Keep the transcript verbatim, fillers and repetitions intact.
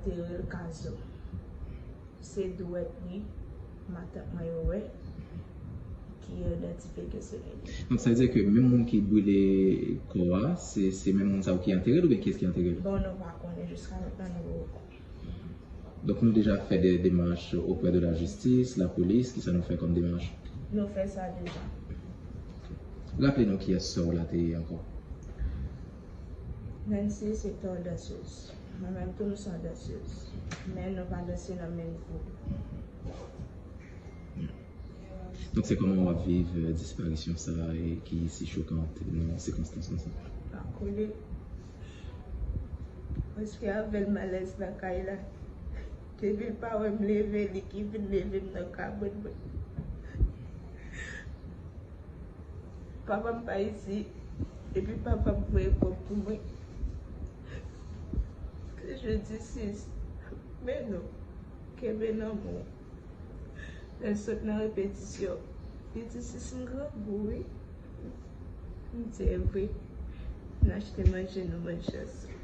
Te rele Kazo. Se dwèt li, matant mwen yo wè, ki idantifye ke se li. Donk, sa vle di ke menm moun ki brile kò a, se se menm moun sa yo ki antere l oubyen kiyès ki antere l? Bon, nou pa konnen, jiska mentnan nou poko. Donk, nou deja fè de demach auprès de la justice, la police, kisa nou fè kòm demach? Nou fè sa deja. Raple nou kiyès sè w la te ye ankò? Nancy se te yon dansez. Mwen menm tou m se yon dansez. Men nou pa danse nan menm gwoup. Donk, se kòman w ap viv euh, disparisyon sa a e ki si chokan nan sikonstans konsa? Pa kole. Paske avè l malèz lakay la. Depi l pa wè m leve, li ki vin leve m nan kabann mwen. Papa m pa isi, epi papa m voye kòb pou mwen. Je dis sis, men non, kenbe nan men w. Lè l sot nan repetisyon, li di sis m grangou wi. M di evre, n achte manje nou manje ansanm.